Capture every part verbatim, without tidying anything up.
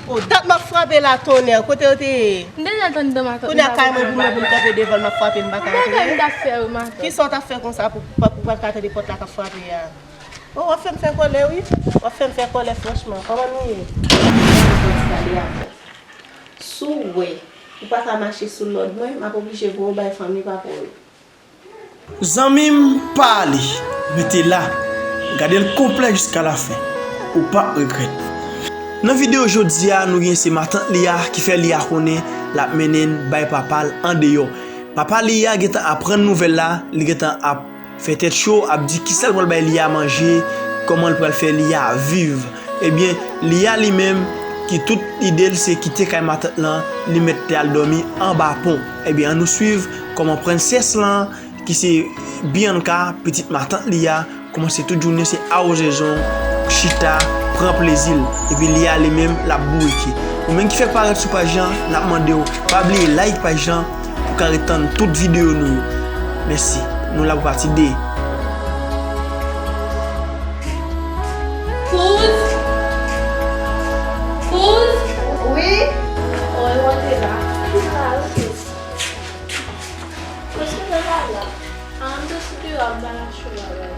O, dat m ap frape la, tonnè, kote yo te ye? M deja tann dan matant. Kounye a kay mwen pou mwen pou m kanpe devan l, m ap frape, m pa ka antre. Bagay m t ap fè wi, matant. Kisa w t ap fè konsa pou, pou, pou w pa ka tande pòt la k ap frape a? O, w ap fè m fè kòlè wi. W ap fè m fè kòlè franchman. Kòman nou ye? Si w wè ou pa ka mache sou lòd mwen, m ap oblije voye w bay fanmi papa w yo. Zanmi m, pa ale, rete la. Gade l konplè jiska lafen. Ou p ap regrèt. Nan videyo jodi a, nou gen se matant li a ki fè li a konnen l ap mennen l bay papa l andeyò. Papa li a gentan aprann nouvèl la, li gentan ap fè tèt cho, ap di kisa l pral bay li a manje, kòman l pral fè li a viv. Ebyen, li a li menm, ki tout lide l se kite kay matant lan, li mèt te al dòmi anba pon. Ebyen, ann nou swiv kòman prensès lan, ki se Bianca, pitit matant li a, kòmanse tout jounen se awoze zong, chita, pran plezi l. Epi li a li menm, l ap bourike. Ou menm ki fèk parèt sou paj lan, n ap mande w, pa bliye like paj lan, pou w ka ret tann tout videyo nou yo. Mèsi. Nou la pou pati de. Kouz! Kouz! Wi? O, e w antre la. Kouz, kote w al la? A, m te sou deyò ap bay achte yon bagay.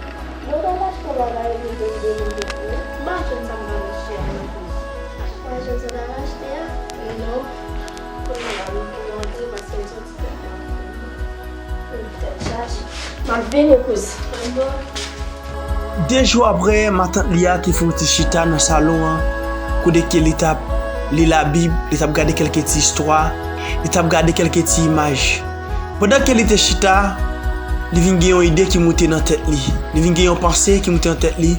Bon, w t ap achte yon bagay epi w te vin demen depi. M pa jwenn sa m t al achte a non plis. Ou pa jwenn sa w t al achte a? Non. Kounye a la, m tou antre paske m soti tèt mwen. M tèt chaje. M ap vini, kouz. De jou apre, matant li a te fè yon ti chita nan salon an, kote ke li t ap li Labib, li t ap gade kèlke ti istwa, li t ap gade kèlke ti imaj. Pandan ke li te chita, li vin gen yon ide ki moute nan tèt li. Li vin gen yon panse ki moute nan tèt li,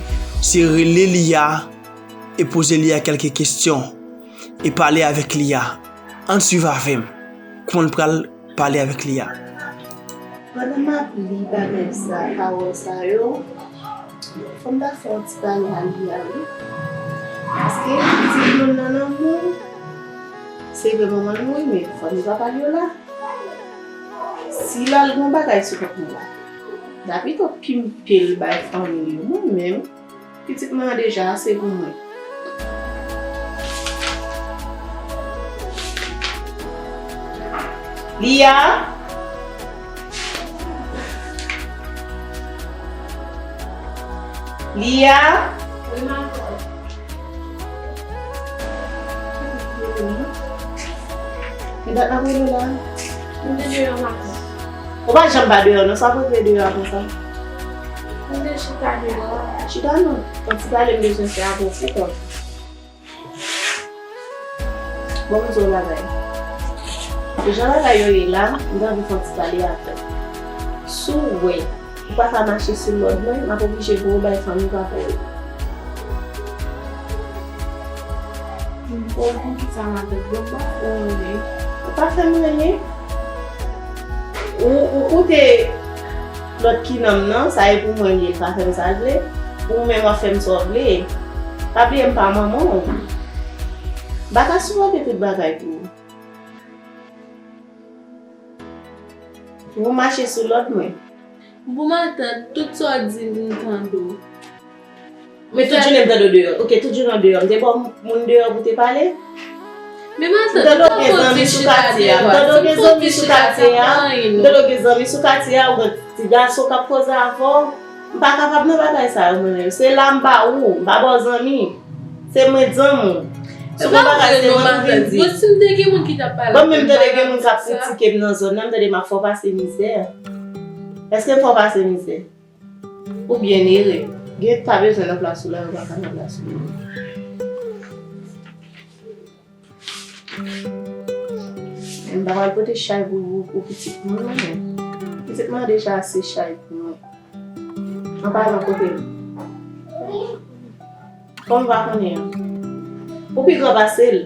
se rele li a e poze li a kèlke kesyon e pale avèk li a. Ann swiv avè m kòman l pral pale avèk li a. Pandan m ap li bagay sa, pawòl sa yo, fò m ta fè yon ti pale a li a wi. Paske pitit moun nan nan mou, se vre manman l mouri, men fanmi papa l yo la. Si l al gen yon bagay sou kont mwen la, m ta pito pimpe l bay fanmi l yo. Mwen menm, pitit mwen an deja ase pou mwen. Lia? Lia? Wi, matant. Ki dat n ap rele la? M te deyò matant. Ou pa janm pa deyò non, sa pou te deyò a konsa? M te chita deyò a. Chita non. Yon ti pale m bezwen fè avè w pou kont. Bon, m di w yon bagay. Jan bagay yo ye la, m t anvi fè yon ti pale avè w. Si w wè ou pa ka mache sou lòd mwen, m ap oblije voye w bay fanmi papa w yo. Bon, poukisa matant? Bon, m pa fè w anyen. Ou pa fè m anyen. Ou, ou koute lòt ki nonm nan, sa e pou mwen li ye, l pa fè m sa l vle. Ou menm w ap fè m sa w vle. Pa bliye m pa manman w. M pa ka sipòte tout bagay pou ou. Ou mache sou lòd mwen. Bon matant, tout sa w di m, m tande w. Men tout jounen m tande w deyò. Ok, tout jounen w deyò. M te ba w moun deyò pou te pale? Men matant, m tande w gen zanmi sou katye a. M tande w gen zanmi sou katye a. M tande w gen zanmi sou katye a, ou gen ti gason k ap koze avè w. M pa kapab nan bagay sa yo mwen menm. Se la m ba ou, m pa ba w zanmi. Se mwen zanmi w. Si w gen bagay se mwen pou vin di. Bon, si m te gen moun ki t ap pale. Bon, men m tande gen moun k ap kritike m nan zòn nan, m tande m ap fè w pase mizè. Èske m fè w pase mizè? Ou byen ere. Gen ta bezwen nan plas ou la, yo pa ka nan plas ou. Men m pa pral pote chay pou, pou, pou pitit mwen, non, men. Pitit mwen deja ase chay pou mwen. An palan kote l? Kòman w pa konnen an? Ou pi gran pase l.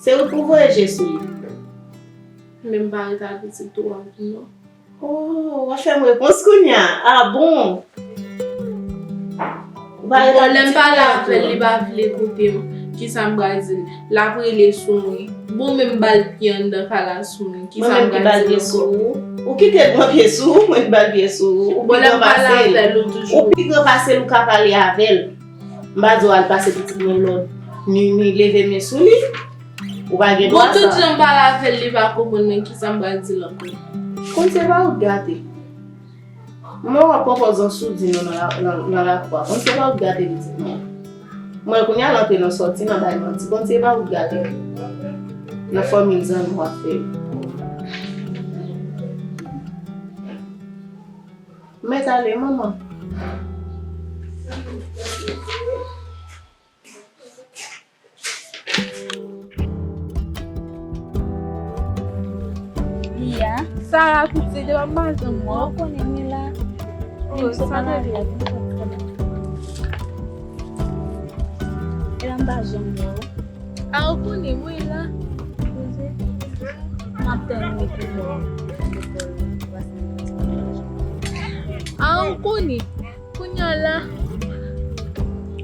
Se ou k pou voye je sou li. Men m pa ret ak pitit ou a, non. Oh, w ap fè m repons kounye a. Ah bon? Ou pa ret ak pitit mwen tou? Bon, lè m pale avè l, li pa vle koute m. Kisa m pral di l? L ap rele sou mwen. Bon, men m ba l pye anndan kalas mwen. Kisa m pral di l ankò? Mwen menm ki ba l pye sou ou? Ou kite l pran pye sou ou, mwen ki ba l pye sou ou. Ou pi gran pase l. Ou pi gran pase l, ou ka pale avè l. M pa di w al pase pitit mwen lòd. ni, ni leve men sou li. Ou pa gen dwa sa. Bon, tout jan m pale avè l, li pa konprann mwen, kisa m pral di l ankò. Konn se pa ou t gate. Mwen wè pòpòz an soudi nou nan la, nan, nan lakou a. Konn se pa ou t gate pitit mwen. Mwen kounye a l antre nan sòti, nan bay manti. Konn se pa ou t gate. Nan fanmi l zanmi w ap fè. Mèt ale, manman. Lia. Sara, pitit, devan m pa janm wè w. Ou konnen mwen la. Oh, sa te byen. E la m pa janm wè w. A, ou konnen mwen la. M ap tann ou pou wè w. A, ou konnen. Kounye a la,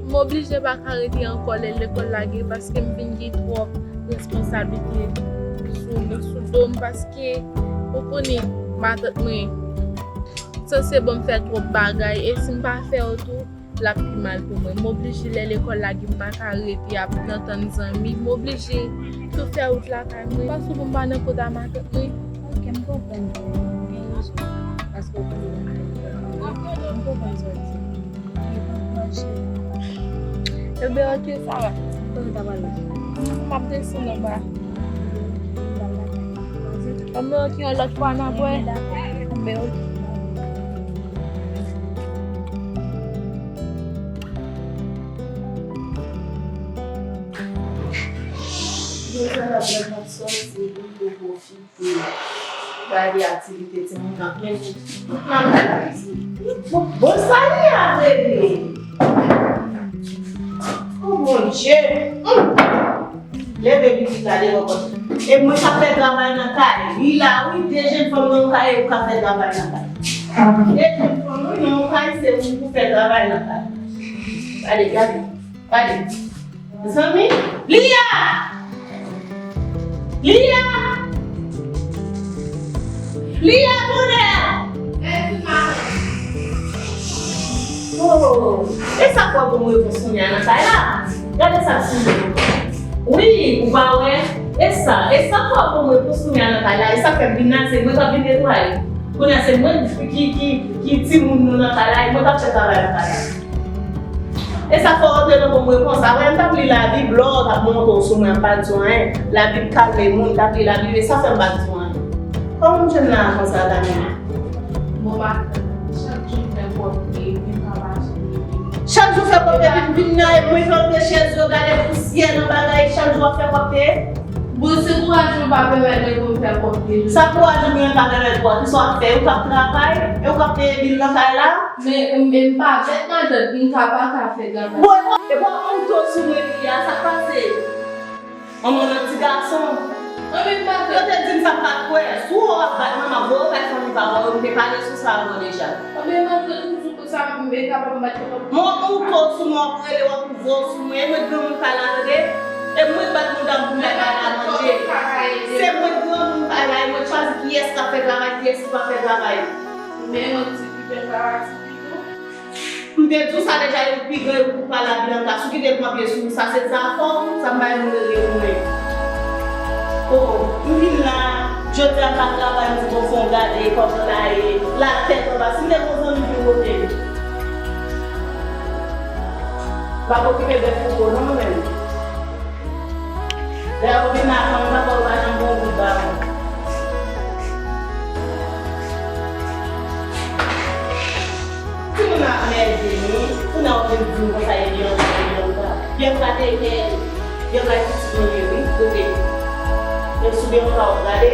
m oblije pa ka rete ankò lè lekòl lage paske m vin gen twòp responsablite sou, sou do m paske ou konnen matant mwen sanse ban m fè twòp bagay e si m pa fè yo tou, l ap pi mal pou mwen. M oblije lè lekòl lage m pa ka rete ap nan tann zanmi. M oblije tou fè wout lakay mwen. Paske pou m pa nan kòt a matant mwen. Ok, m konprann. Ou gen rezon. Paske ou konnen m konprann sa w di. Ebyen, ok, sa va. Kote w ta pral la? M ap desann anba. Anben, ok, yon lòt fwa n ap wè. Anben, ok. Jodi a, lè m ap sòti, m tou pwofite. Gade aktivite timoun nan, men tout nan kay la. Bon, bon, sa li a, bebe? Oh, mon Dieu! Hum! Leve pitit la devan pòt. E mwen k ap fè travay nan kay. Li la, wi, de jèn fanm nan yon kay, ou ka fè travay nan kay. De jèn fanm, wi, nan yon kay, se ou pou fè travay nan kay. Gade, gade, gade. Zanmi, Lia! Lia! Lia, kounye a! Oh, e sa k w ap ban m repons kounye a nan kay la? Gade sa k sou mwen. Wi, ou pa wè? E sa, e sa k w ap ban m repons kounye a nan kay la? E sa k fè m vin la, se mwen k ap vin netwaye. Kounye a se mwen ki, ki, ki timoun nou nan kay la, e mwen k ap fè travay nan kay la. E sa fè w antre nan bon repons. Apre m t ap li Labib, lò w t ap monte w sou mwen, m pa t di w anyen. Labib kalme moun, m t ap li Labib, e sa fè m pa t di w anyen. Kòman m jwenn la konsa, Daniela? Bon maten, chak jou m fè pwòpte, men pa mache. Chak jou fè pwòpte, epi m vin nan, e mwen fè w te chèz yo, gade pousyè nan bagay, chak jou w ap fè pwòpte. Bon, se kouraj mwen pa pèmèt mwen pou m fè pwòpte. Sa kouraj ou genyen pa pèmèt ou a, kisa w ap fè? Ou k ap travay, e ou k ap peye bil nan kay la? Men, men m pa bèt matant, m ka pa ka fè travay. Bon, e pa, e pa onto sou mwen li a, sa k pase? An mwen nan ti gason. Anben matant. Yo te di m sa m pa t kwè. Si w wè w ap bat manman, voye w bay fanmi pa w, m te pale sou sa avan deja. Anben matant, ou di konsa, m e kapab bat manman. Mwen onto sou mwen, w ap rele, w ap Vo sou mwen, e mwen granmoun kay la, tande? E mwen k bat mouda m pou m bay kay la manje. Se mwen granmoun kay la, e mwen k chwazi kiyès k ap fè travay, kiyès ki p ap fè travay. Men mwen ti pito, travay ti pito. M te di w sa deja, e ou pi gran, e ou pou pale a Byanka. Si w kite l pran pye sou ou, sa se zafè w, sa m bay moun rele mwen. Oh, m vin la, jodi a m pa travay, m di bon fò m gade kòman l la ye, la tèt anba. Si m te gon zanmi pou kote m. M ap okipe bèf fouko non mwen menm. Lè yo vin avan mwen, papa yo pa janm gon goud ba mwen. Timoun ap nève m wi. Kounye a w vin di m konsa e Byanka, e Byanka. Byanka te bèl. Byanka pitit mwen ye wi. Kote? Menm sou Byanka w ap gade.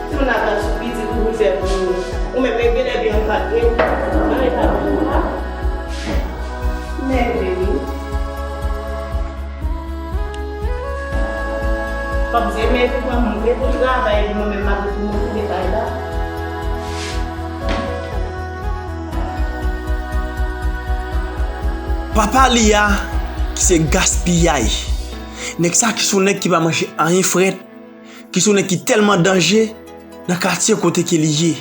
Timoun ap pral sou pitit pou l fè pou ou. Ou menm, e genlè Byanka, e, nan eta Byanka. Nève wi. Kòm se men pou mwen, mwen gen pou travay, mwen menm, malgre pou mwen kite kay la. Papa Lia, ki se gaspiyay. Nèg sa ki se yon nèg ki pa manje anyen frèt, ki se yon nèg ki tèlman danje nan katye kote ke li ye.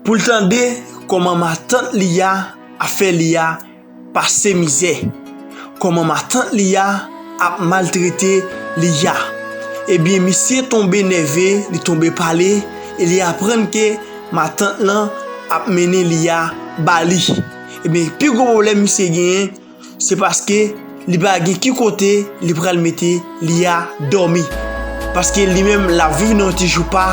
Pou l tande kòman matant Lia ap fè Lia pase mizè. kòman matant li a ap maltrete li a. Ebyen, misye tonbe nève, li tonbe pale, e li aprann ke matant lan ap mennen li a ba li. Ebyen, pi gwo pwoblèm misye genyen, se paske li pa gen ki kote li pral mete li a dòmi. Paske li menm l ap viv nan yon ti joupa,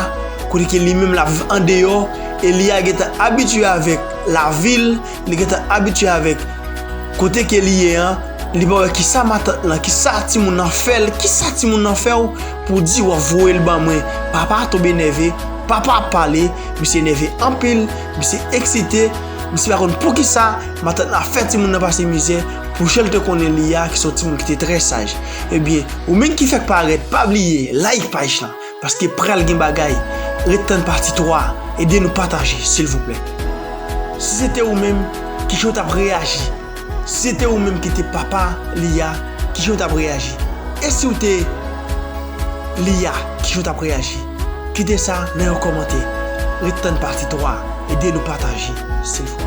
kote ke li menm l ap viv andeyò, e li a gentan abitye avèk lavil, li gentan abitye avèk kote ke li ye an, li pa wè kisa matant lan, kisa timoun nan fè l, kisa timoun nan fè w pou di w ap voye l ban mwen. Papa tonbe nève, papa ap pale, misye nève anpil, misye eksite, misye pa konn poukisa matant lan ap fè timoun nan pase mizè pou jan l te konnen li a, ki se yon timoun ki te trè saj. Ebyen, ou menm ki fèk parèt, pa bliye like paj lan, paske pral gen bagay. Ret tann pati twa, ede nou pataje, silvouplè. Si se te ou menm, kijan w t ap reyaji? Si se te ou menm ki te papa li a, kijan w t ap reyaji? E si w te li a, kijan w t ap reyaji? Kite sa nan yon kòmantè. Ret tann pati twa, ede nou pataje, silvouplè.